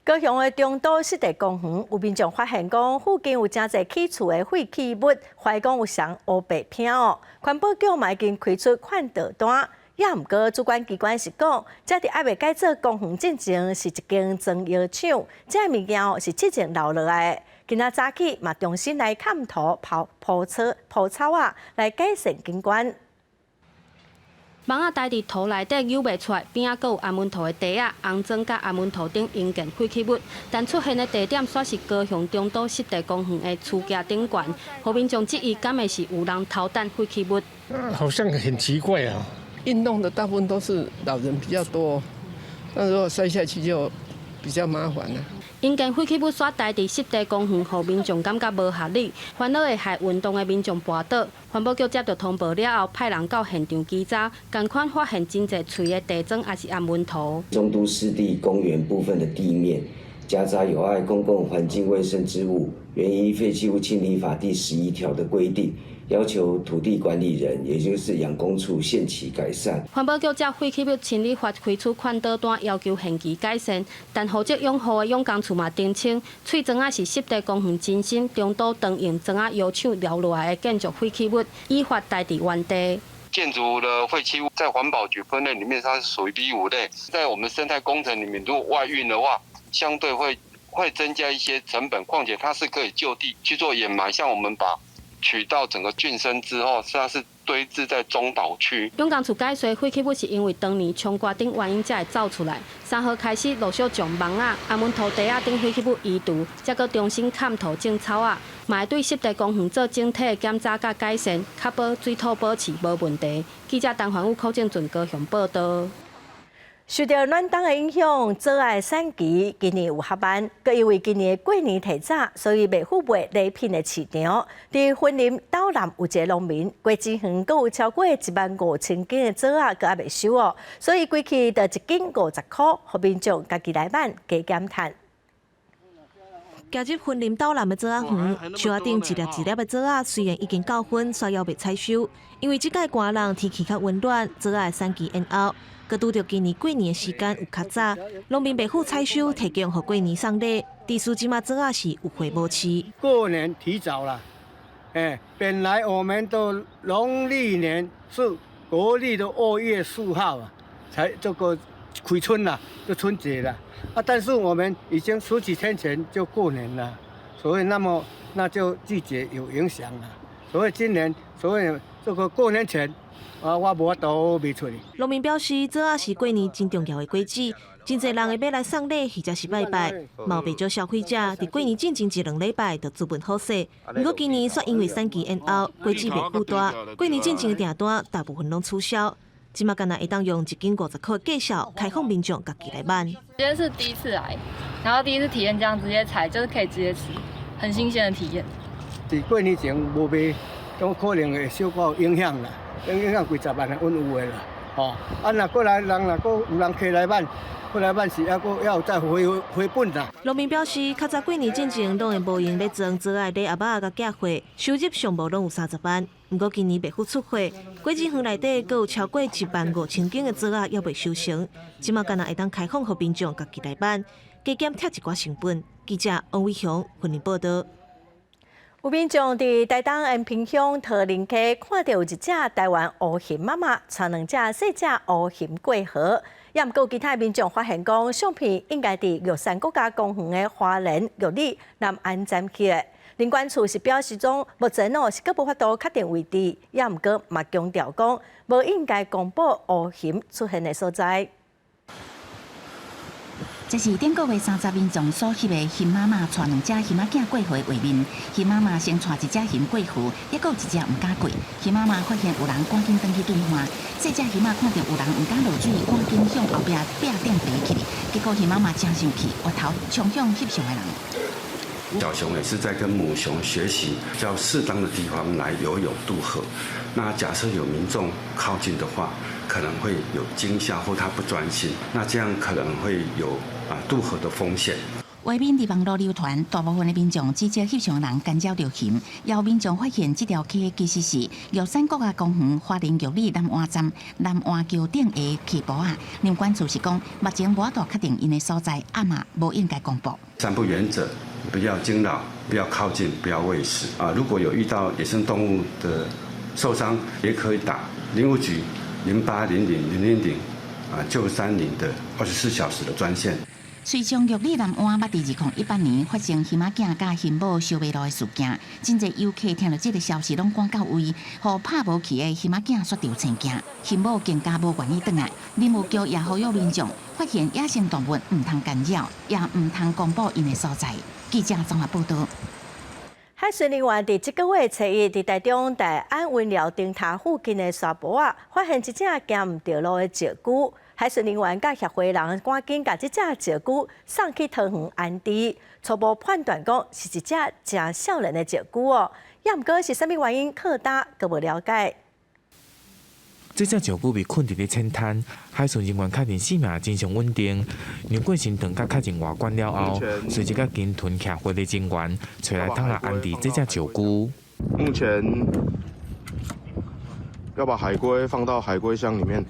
高雄的中都濕地公園有民眾發現講，附近有誠濟棄厝的廢棄物，懷疑講有人烏白騙哦。環保局嘛已經開出勸導單，也毋過主管機關是講，這佇猶未改做公園進前是一間裝藥廠，這物件哦是之前留落來的。今仔早起嘛重新來崁塗鋪鋪草鋪草仔，來改善景觀。
網仔呆佇塗內底扭袂出來，邊仔閣有安眠塗的袋仔、紅磚佮安眠塗頂營建廢棄物，但出現的地點煞是高雄中都濕地公園的厝墘頂懸，予民眾質疑，敢會是有人偷擲廢棄物？
好像很奇怪啊！
運動的大部分都是老人比較多，那如果摔下去就比較麻煩啦。
營建廢棄物煞呆佇濕地公園，予民眾感覺無合理，煩惱會害運動的民眾跋倒。環保局接著通報了後，派人到現場稽查，仝款發現真濟碎的地磚，抑是安眠塗。
中都濕地公園部分的地面夾雜有礙公共環境衛生之物，原依廢棄物清理法第11條的規定，要求土地管理人，也就是養工處限期改善。
環保局照廢棄物清理法開出勸導單，要求限期改善。但負責養護的養工處嘛澄清，碎磚仔是濕地公園中心中都長榮磚仔窯廠留落來的建築廢棄物，依法待佇原地。
建築的廢棄物在環保局分類裡面，它是屬於 B5類，在我們生態工程裡面，如果外運的話，相對會增加一些成本。況且它是可以就地去做掩埋，像我們把取到整個浚深之後，它是堆置在中島區。
養工處解說，廢棄物是因為當年沖瓜等原因才會走出來。3號開始陸續將網仔、安眠塗袋仔等廢棄物移除，才閣重新崁塗種草仔，嘛會對濕地公園做整體的檢查佮改善，確保水土保持無問題。記者陳環宇考證準高雄報道。
受著暖冬的影響，棗仔的產期今年有較慢，閣因為今年過年提早，所以袂赴賣禮品的市場。佇雲林斗南有一个農民，果子園閣有超過1萬5千斤的棗仔，閣猶未收哦，所以規氣就1斤50箍，予民眾家己來買加減趁。
行入雲林斗南的棗仔園，樹仔頂一粒一粒的棗仔雖然已經夠昏，煞猶未採收，因為這擺寒冷天氣較溫暖，棗仔的產期延後。閣拄著今年過年的時間有較早，農民袂赴採收，提供予過年送禮。地數這馬棗仔是有貨無市。
過年提早了，哎，本來我們的農曆年是國曆的2月4號啊，才這個開春了，就春節了啊。但是我們已經十幾天前就過年了，所以那麼那就季節有影響了。所以今年，所以這個過年前，啊，我無法度賣出去。
農民表示，棗仔是過年真重要的果子，真濟人會買來送禮或者是拜拜。嘛有袂少消費者佇過年進前一兩禮拜就諮問好勢。毋過今年煞因為產期延後，果子袂夠大，過年進前的訂單大部分攏取消。這馬干焦會當用一斤50塊價數開放民眾家己來買。
今天是第一次來，然後第一次體驗這樣直接採，就是可以直接吃，很新鮮的體驗。
佇過年前無賣，都可能會小可影響啦，影響幾十萬的穩有的啦，吼。啊，若過來人若閣有人客來買，過來買是猶閣要再回回本啦。
農民表示，較早過年進前攏會無閒咧裝棗仔的禮盒仔佮寄貨，收入上無攏有30萬。毋過今年袂赴出貨，果子園內底閣有超過1萬5千斤的棗仔猶未收成，這馬干焦會當開放予民眾家己來買，加減拆一寡成本。記者王偉雄雲林報導。
有民眾佇台東延平鄉桃林溪看著有一隻台灣烏鰻媽媽帶兩隻細隻烏鰻過河，也毋過有其他民眾發現講，相片應該佇玉山國家公園的花蓮玉里南安站翕的。林管處是表示講，目前哦是閣無法度確定位置，也毋過嘛強調講，無應該公布烏鰻出現的所在。
這是頂個月30民眾所翕的熊媽媽帶兩隻熊仔囝過河的畫面。熊媽媽先帶一隻熊過河，猶閣有一隻毋敢過。熊媽媽發現有人趕緊轉去對岸，細隻熊仔看著有人毋敢落水，趕緊向後壁壁頂爬起來。結果熊媽媽真生氣，回頭衝向翕相的人。
小熊也是在跟母熊學習較適當的地方來游泳渡河。那假設有民眾靠近的話，可能會有驚嚇或他不專心，那這樣可能會有渡河的風險。
畫面佇網路流傳，大部分的民眾指責翕相人干擾著熊，也有民眾發現這條溪其實是玉山國家公園花蓮玉里南灣站南灣橋頂的溪埔仔。林管處是講，目前無法度確定𪜶的所在，啊嘛無應該公布。
三不原則：不要驚擾，不要靠近，不要餵食。啊，如果有遇到野生動物的受傷，也可以打林務局0800-000-930的24小時的專線。
隨從玉里南灣捌佇2018年發生熊仔囝佮熊母相迷路的事件，真濟遊客聽著這个消息，攏趕到位，予拍無去的熊仔囝煞著青驚，熊母更加無願意轉來。林務局也呼籲民眾，發現野生動物毋通干擾，也毋通公布𪜶的所在。記者綜合報導。
海巡人員佇這個月初一，佇台中大安溫寮燈塔附近的沙坡仔，發現一隻行毋著路的石龜。海巡人員佮協會人趕緊共這隻石龜送去桃園安置，初步判斷講是一隻誠少年的石龜哦。也毋過是啥物原因靠礁，閣無了解。
這隻石龜被困佇咧淺灘，海巡人員確認生命跡象穩定，量過身長佮確認外觀了後，隨即佮鯨豚協會的人員揣來通來安置這隻石龜。
目前要把海龜放到海龜箱裡面。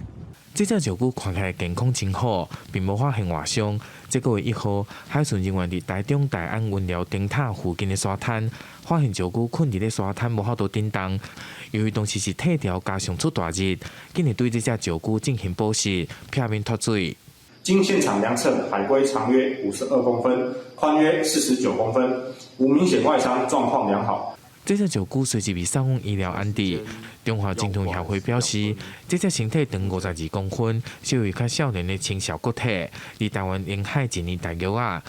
這隻石龜看起來健康真好，並無發現外傷。這個月1號，海巡人員佇台中大安溫寮燈塔附近的沙灘，發現石龜困佇咧沙灘，無法度振動。由於當時是退潮加上出大熱，緊急對這隻石龜進行保濕、避免脫水。
經現場量測，海龜長約52公分，寬約49公分，無明顯外傷，狀況良好。
這隻石龜隨即被送往醫療安置。中華鯨豚協會表示，這隻身體長52公分、屬於較少年的青少個體，佇台灣沿海一年大約啊，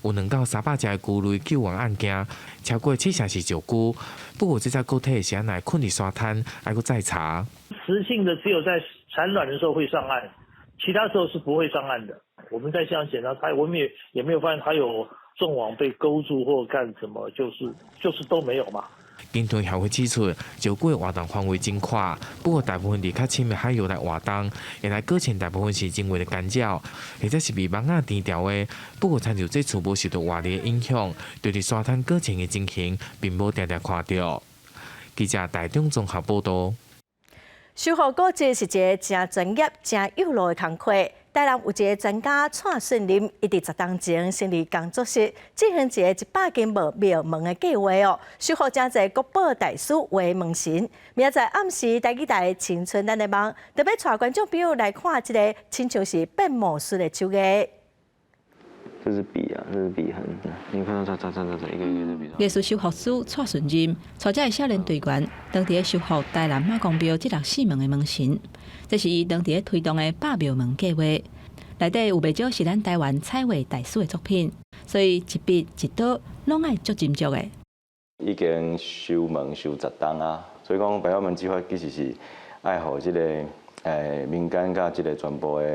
有2到300隻的龜類救援案件，超過七成是石龜。不過這隻個體是按怎困佇沙灘，愛閣再查。
雌性的只有在產卵的時候會上岸，其他時候是不會上岸的。我們在現場檢查，它我們也沒有發現它有中網被勾住或幹什麼，就是都沒有嘛。
鯨豚協會指出，石龜活動範圍真闊，不過大部分佇較深的海域來活動，會來擱淺大部分是人為的干擾，或者是被網仔纏牢的。不過，親像這次無受著外力的影響，對佇沙灘擱淺的情形，並無定定看著。記者台中綜合報導。
修復古蹟是一个誠專業、誠有路的工課。台南有一个專家蔡順林，伊佇10冬前成立工作室，進行一个100間廟門的計劃哦，修復誠濟國寶大師畫門神。明仔載暗時台語台青春咱的夢，特別帶觀眾朋友來看這个親像是變魔術的手藝。
這是筆啊，這是筆痕。你看到它，它、它、它、它一個一個的筆。
藝術修復師蔡順任帶這个少年隊員，當佇咧修復台南媽公廟這六四門的門神，這是伊當佇咧推動的百廟門計劃。內底有袂少是咱台灣彩畫大師的作品，所以一筆一刀攏愛足斟酌的。
已經修門修10冬啊，所以講百廟門計劃其實是愛予這個民間佮這個全部的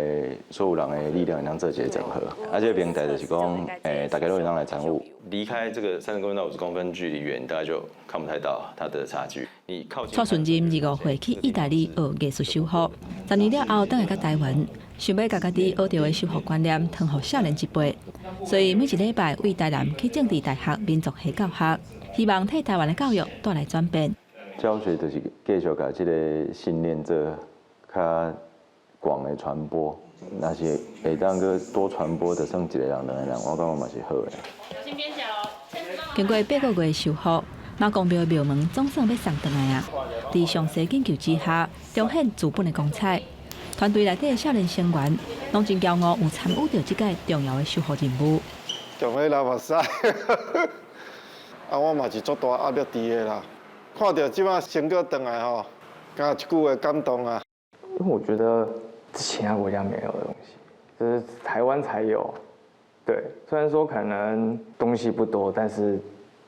所有人的力量，會當做一個整合。啊，這個平台就是講，大家攏會當來參與。離開這個30公分到50公分距離遠，大概就看不太到它的差距。你靠近。
蔡順任25歲去意大利學藝術修復，10年了後轉來到台灣，想欲共家己學著的修復觀念傳予少年一輩，所以每一禮拜為台南去政治大學民族系教學，希望替台灣的教育帶來轉變。
教學就是繼續共這個信念做較廣的傳播，若是會當閣多傳播，就算一個人、兩個人，我感覺嘛是好的。
經過8個月的修復，媽公廟廟門總算欲送轉來啊！佇詳細研究之下，彰顯資本的光彩。團隊內底的少年成員，攏真驕傲有參與著這個重要的修復任務。
強咧流目屎，啊，我嘛是足大壓力佇的啦。看著這擺成果轉來吼，敢一句話感動啊！
因為我覺得其他國家沒有的東西，就是台灣才有。對，雖然說可能東西不多，但是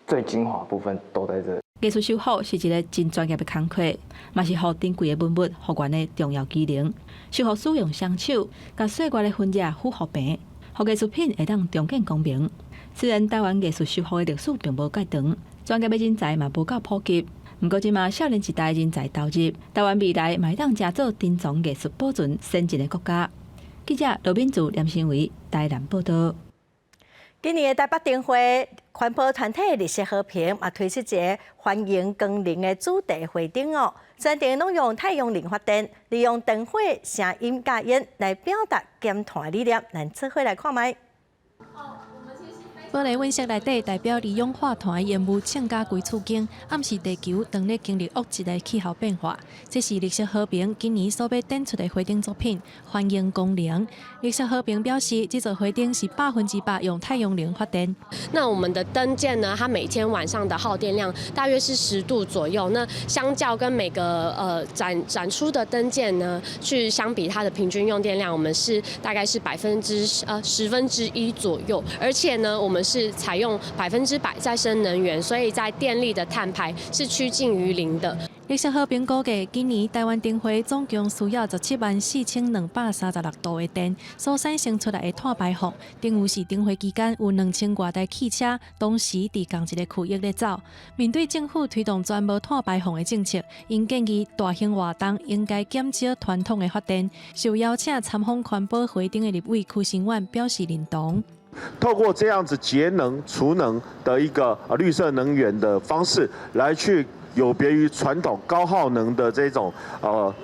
最精華部分都在這。
藝術修復是一個真專業的工課，嘛是予珍貴的文物復原的重要技能。修復師用雙手，共歲月的痕跡撫撫平，予藝術品會當重見光明。雖然台灣藝術修復的歷史並無蓋長，專業的人才嘛無夠普及。毋過這馬少年一代人才投入，台灣未來嘛會當成做珍藏藝術保存先進的國家。記者羅敏祖、連新偉台南報導。
今年的台北燈會環保團體綠色和平嘛推出一个歡迎光臨的主題花燈哦，全程攏用太陽能發電，利用燈火、聲音、佮煙來表達減碳理念，咱做伙來看覓。
玻璃溫室內底代表二氧化碳的煙霧衝甲規厝間，暗示地球當咧經歷惡質的氣候變化。這是綠色和平今年所欲展出的花燈作品，歡迎光臨。綠色和平表示，這座花燈是100%用太陽能發電。
那我們的燈件呢？它每天晚上的耗電量大約是10度左右。那相較跟每個展出的燈件呢，去相比它的平均用電量，我們是大概是百分之1/10左右。而且呢，我們是採用100%再生能源，所以在電力的碳排是趨近於零的。
綠色和平估計，今年台灣燈會總共需要174,236度的電，所產生出來的碳排放，等於是燈會期間有2000外台汽車同時佇仝一个區域咧走。面對政府推動全無碳排放的政策，𪜶建議大型活動應該減少傳統的發電。受邀請參訪環保花燈的立委柯興遠表示認同。
透過這樣子節能儲能的一個綠色能源的方式，來去有別於傳統高耗能的這種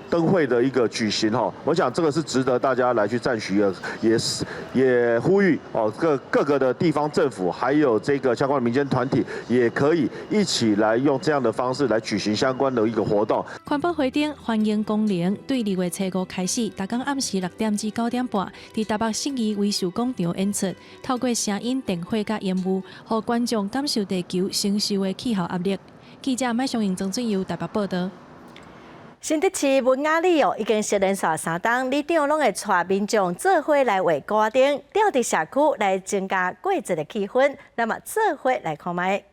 燈會的一個舉行哈，我想這個是值得大家來去讚許的，也是也呼籲哦各個的地方政府，還有這個相關的民間團體，也可以一起來用這樣的方式來舉行相關的一個活動。
環保花燈歡迎光臨，對2月初5開始，逐工暗時6點至9點半，佇台北信義威秀廣場演出，透過聲音、電火佮煙霧，予觀眾感受地球承受的氣候壓力。記者麥松英、曾俊佑台北報導。
新竹市文雅里哦，已經是連續3冬，里長攏會帶民眾做伙來畫鼓仔燈，吊佇社區來增加過節的氣氛。那麼做伙來看覓。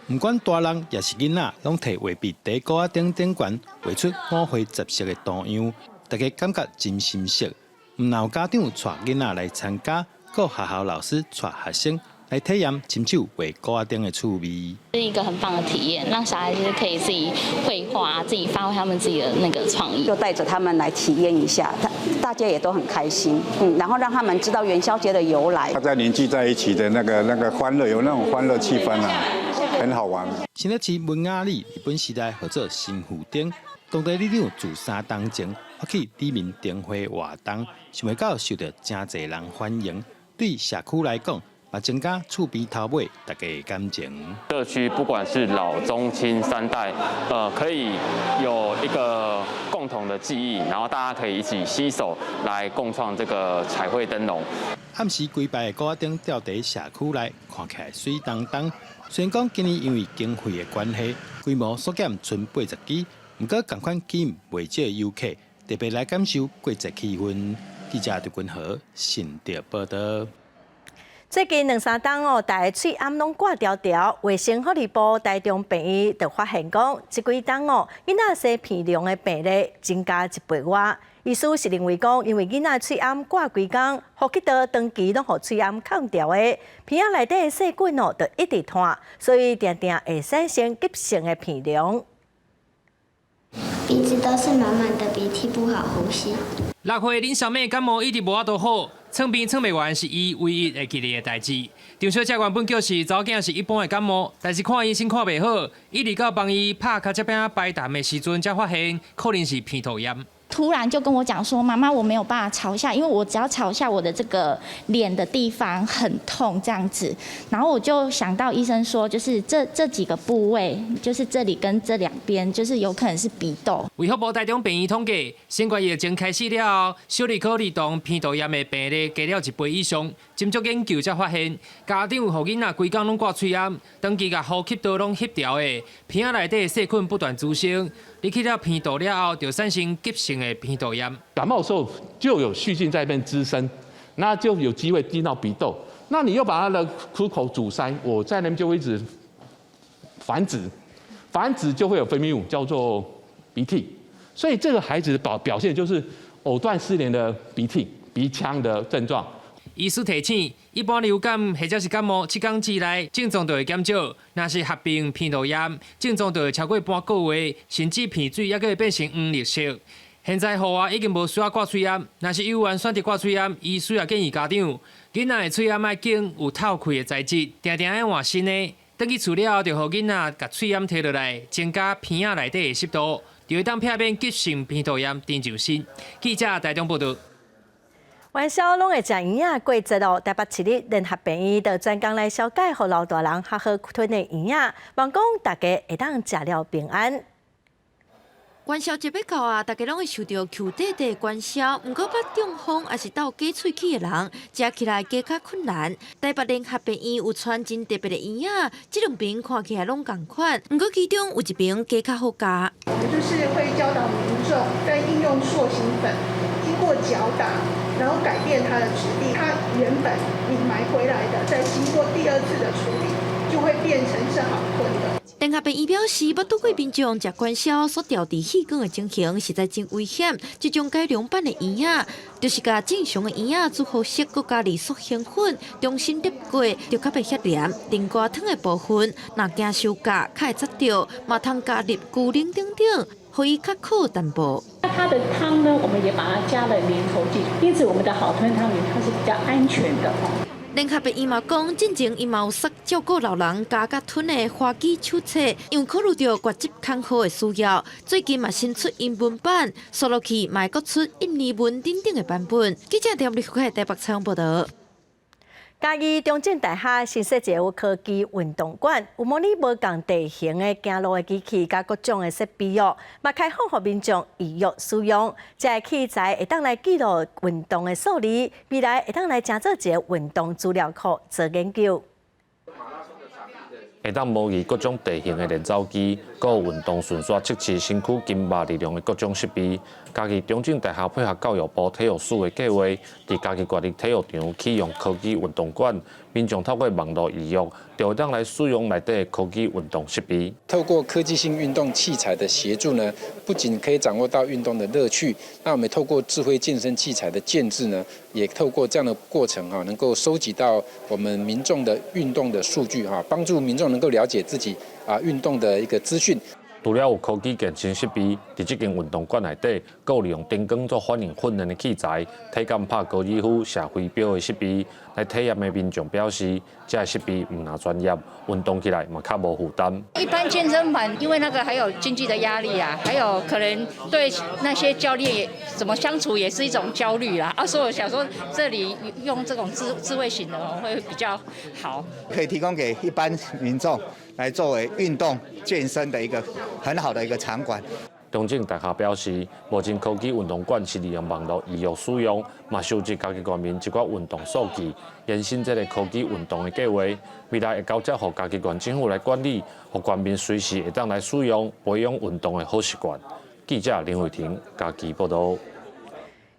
毋管大人抑是囡仔，攏提畫筆佇鼓仔燈頂懸畫出五花十色的圖樣，大家感覺真心適。毋但有家長帶囡仔來參加，閣有學校老師帶學生來體驗親手畫鼓仔燈的趣味。
是一個很棒的體驗，讓小孩子可以自己繪畫，自己發揮他們自己的那個創意。
就帶着他們來體驗一下，大家也都很開心，然後讓他們知道元宵節的由來。
大家凝聚在一起的那個歡樂，有那種歡樂氣氛啊，很好玩。
新北市文雅里日本時代號做新婦燈，當地里長自3冬前發起里民燈會活動，想袂到受著誠濟人歡迎。對社區來講，嘛增加厝邊頭尾大家的感情。
社區不管是老中青三代，可以有一個共同的記憶，然後大家可以一起攜手來共創這個彩繪燈籠。
暗時規排的鼓仔燈吊佇社區內，看起來媠當當。雖然講今年因為經費的關係，規模縮減賰80支，毋過仝款吸引袂少遊客，特別來感受過節氣氛。記者劉君和新竹報導。
最近兩三冬哦，大家喙罨攏掛牢牢。衛生福利部台中病院就發現講，這幾冬哦，囡仔生鼻脓的病例增加一倍外。醫師是認為講，因為囡仔喙罨掛規工，呼吸道長期攏予喙罨崁牢的，鼻仔內底的細菌哦，就一直湠，所以定定會產生急性的鼻脓。
鼻子都是滿滿的鼻涕，不好呼吸。
6歲林小妹感冒一直無法度好，嗆鼻嗆袂完是伊唯一會記得的代誌。張小姐原本叫是查某囝是一般的感冒，但是看醫生看袂好，一直到幫伊拍尻脊餅排痰的時陣，才發現可能是鼻竇炎。
突然就跟我講說：媽媽，我沒有辦法朝下，因為我只要朝下，我的這個臉的地方很痛，這樣子。然後我就想到醫生說，就是這幾個部位，就是這裡跟這兩邊，就是有可能是鼻竇。
衛福部台中病院統計，新冠疫情開始了後，小兒科兒童鼻竇炎的病例加了一倍以上。針足研究才發現，家長予囡仔規工攏掛喙罨，長期共呼吸道攏翕牢的，鼻仔內底細菌不斷滋生，入去了鼻竇了後，就產生急性的鼻竇炎。
感冒的時候就有細菌在那邊滋生，那就有機會進到鼻竇。那你又把它的出口阻塞，我在那邊就會一直繁殖，繁殖就會有分泌物叫做鼻涕。所以這個孩子的表現就是藕斷絲連的鼻涕、鼻腔的症狀。
醫師提醒，一般流感或者是感冒，7天之內症狀就會減少；若是合併鼻竇炎，症狀就會超過半個月，甚至鼻水猶閣會變成黃綠色。現在戶外已經無需要掛喙罨，若是有緣選擇掛喙罨，醫師也建議家長，囡仔的喙罨愛揀有透氣的材質，定定愛換新的。轉去厝了後，就予囡仔共喙罨提落來，增加鼻仔內底的濕度，就會當避免急性鼻竇炎轉上身。記者台中報導。
元宵攏會食圓仔過節哦，台北市立聯合病院就專工來消解，予老大人較好吞的圓仔，望講大家會當食了平安。
元宵節欲到啊，大家攏會受著 Q 塊塊元宵，毋過捌中風抑是鬥假喙齒的人，食起來加較困難。台北聯合病院有傳真特別的圓仔，這兩爿看起來攏仝款，毋過其中有一爿加較好咬。
我們就是會教導民眾在應用塑形粉，經過攪打，然後改變它的質地，它原本你買回來的，再經過第二次的處理，就會變成是好吞的。
聯合病院表示，捌拄過民眾食元宵所掉佇氣管的情形，實在真危險。這種改良版的圓仔，就是共正常的圓仔煮好色，閣加入塑形粉，重新捏過，就較袂遐黏。另外湯的部分，若驚傷咬，較會扎著，嘛通加入牛奶等等，予伊較靠淡薄。
那它的湯呢，我們也把它加了粘稠劑，因此我們的好吞湯圓它是比較安全的。
聯合病院嘛講，進前伊嘛有捌照顧老人咬佮吞的花枝手冊，因為考慮著抉擇較好的需要，最近嘛新出英文版，紲落去嘛會閣出印尼文等等的版本。記者張立輝台北採訪報導。
嘉義中正大學新設一個科技運動館，有模擬無仝地形的行路的機器，佮各種的設備哦，嘛開放予民眾預約使用。這个器材會當來記錄運動的數字，未來會當來成做一个運動資料庫做研究。
會當模擬各種地形的練走機，閣有運動順紲測試身軀筋肉力量的各種設備。嘉義中正大學配合教育部體育署的計劃，佇嘉義國立體育場啟用科技運動館，民眾透過網路預約，就會當來使用內底的科技運動設備。
透過科技性運動器材的協助呢，不僅可以掌握到運動的樂趣，那我們透過智慧健身器材的建置呢，也透過這樣的過程哈，能夠收集到我們民眾的運動的數據哈，幫助民眾能夠了解自己啊運動的一個資訊。
除了有科技健身設備，佇這間運動館內底，閣有利用燈光做反應訓練的器材，體感拍高爾夫、射飛鏢的設備，來體驗的民眾表示，這个設備毋但專業，運動起來嘛較無負擔。
一般健身房因為那個還有經濟的壓力啊，還有可能對那些教練也怎麼相處也是一種焦慮啦。啊，所以我想說，這裡用這種智慧型的會比較好，
可以提供給一般民眾來作為運動健身的一個很好的一個場館。
中正大學表示，目前科技運動館是利用網路預約使用，嘛收集嘉義縣民一寡運動數據，延伸這个科技運動的計劃。未來會交接予嘉義縣政府來管理，予縣民隨時會當來使用，培養運動的好習慣。記者林慧婷嘉義報導。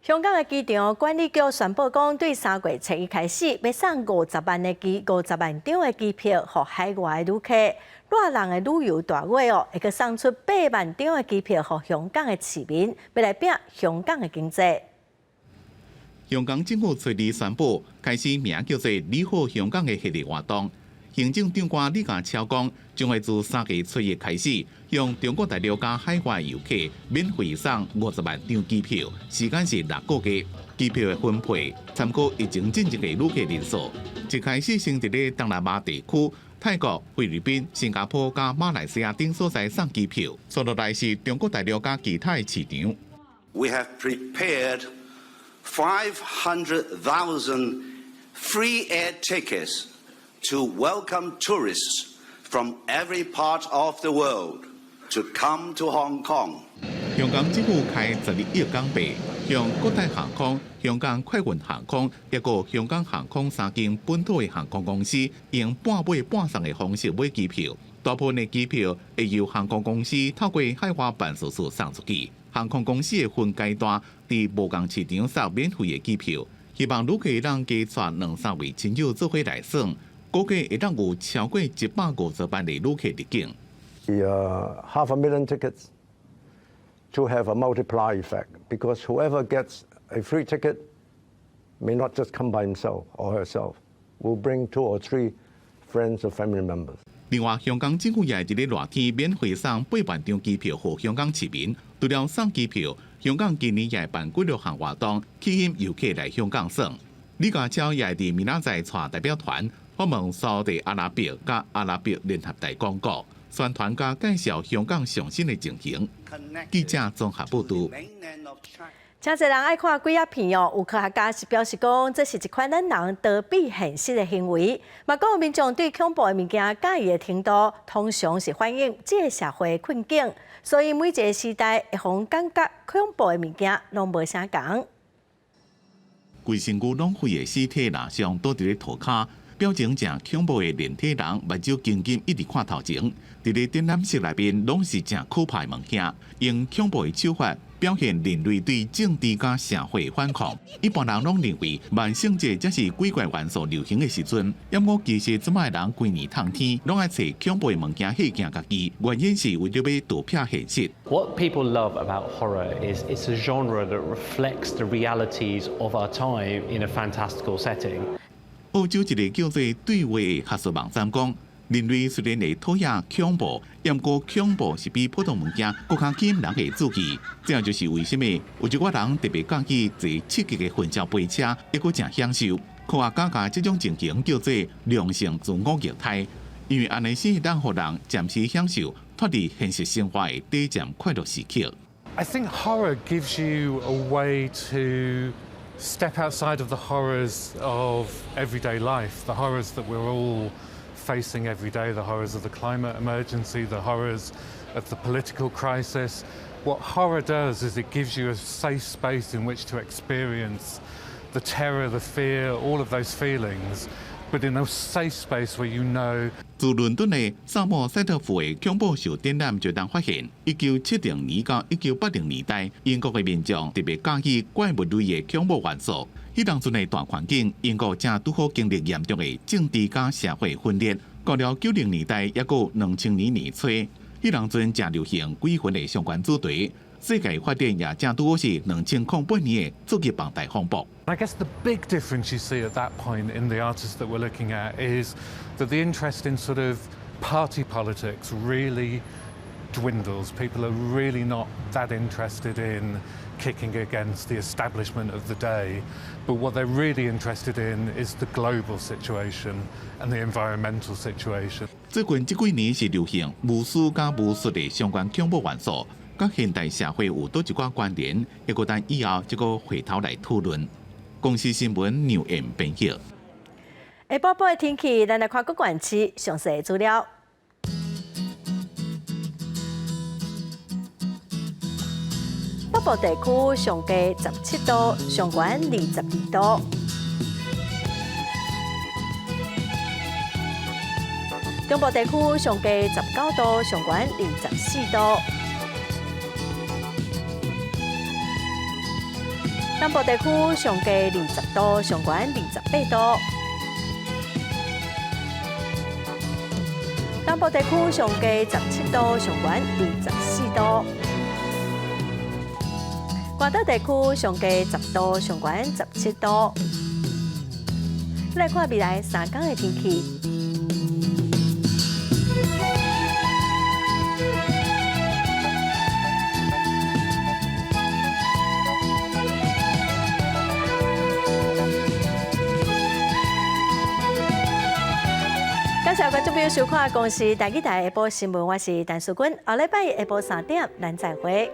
香港的機場管理局宣布講，對3月初一開始，欲送50萬張的機票，予海外的旅客。熱人的旅遊大月哦，會閣送出8萬張的機票，予香港的市民，欲來拼香港的經濟。
香港政府初二宣布開始名叫做“你好香港”的系列活動。行政長官李家超講，將會自3月初一開始，向中國大陸佮海外遊客免費送50萬張機票，時間是6個月。機票的分配參考疫情進前的旅客人數。一開始先佇咧東南亞地區、泰國、菲律賓、新加坡佮馬來西亞等所在送機票，紲落來是中國大陸佮其他的市場。
We have prepared 500,000 free air tickets to welcome tourists from every part of the world to come to Hong Kong。
香港政府開12億港幣，向國泰航空、香港快運航空、抑閣香港航空三間本土的航空公司，用半買半送的方式買機票。大部分的機票會由航空公司透過海外辦事處送出去。航空公司會分階段佇無仝市場送免費的機票，希望旅客通加帶兩三位親友做伙來耍，估計會當有超過150萬的旅客入境。
The half a million tickets to have a multiplier effect because whoever gets a free ticket may not just come by himself or herself, will bring two or three friends or family members.
另外，香港政府也會佇咧熱天免費送8萬張機票予香港市民。除了送機票，香港今年也會辦幾多項活動，吸引遊客來香港耍。李家超也會佇明仔載帶代表團訪問沙特阿拉伯佮阿拉伯聯合大公國，宣傳佮介紹香港上新的情形。記者綜合報導。
誠濟人愛看鬼仔片哦，有科學家是表示講，這是一款咱人逃避現實的行為。嘛，講民眾對恐怖的物件佮意的程度，通常是反映這个社會困境。所以每一个時代會予人感覺恐怖的物件攏無啥仝。
規身軀攏灰的屍體蠟像倒佇咧塗跤，表情誠恐怖的連體人，目睭緊緊一直看頭前。佇咧展覽室內面，攏是誠可怕的物件，用恐怖的手法表現人類對政治佮社會反抗。一般人攏認為萬聖節才是鬼怪元素流行的時陣，毋過其實這擺的人規年冬天攏愛揣恐怖的物件嚇驚家己，原因是為著欲逃避現實。
What people love about horror is it's a genre that reflects the realities of our time in a fantastical setting.
澳洲一個叫做對話的學術網站講，人類雖然會討厭恐怖，毋過恐怖是比普通物件閣較吸引人的注意。這就是為啥物有一寡人特別佮意坐刺激的雲霄飛車，抑閣誠享受。科學家共這種情形叫做良性自我虐待，因為按呢先會當予人暫時享受脫離現實生活的短暫快樂時刻。
I think horror gives you a way to step outside of the horrors of everyday life, the horrors that we're all facing every day, the horrors of the climate emergency, the horrors of the political crisis. What horror does is it gives you a safe space in which to experience the terror, the fear, all of those feelings, but in a safe space where you know
自倫敦的薩默塞特府的恐怖秀展覽就當發現，1970年到1980年代，英國的民眾特別佮意怪物類的恐怖元素。彼當陣的大環境，英國正拄好經歷嚴重的政治佮社會分裂。到了90年代，抑閣2000年年初，彼當陣誠流行鬼魂的相關主題。世界發展也正拄好是2008年的刺激棒大風暴。
I guess the big difference you see at that point in the artists that we're looking at is that the interest in sort of party politics really dwindles. People are really not that interested in kicking against the establishment of the day. But what they're really interested in is the global situation and the environmental situation.
最近這幾年是流行巫師佮巫術的相關恐怖元素，佮現代社會有佗一寡關聯，抑閣等以後這個回頭來討論。公視新聞劉燕編譯。
下晡晡的天氣，咱來看各縣市詳細資料。部地區上低17度，上懸22度。中部地區上低19度，上懸24度。南部地區上低20度，上懸28度。南部地區上低17度，上懸24度。外島地區上低10度，上懸17度。來看未來3工的天氣。感謝觀眾朋友收看《公視台語台》下晡新聞，我是陳淑君。後禮拜下晡3點，咱再會。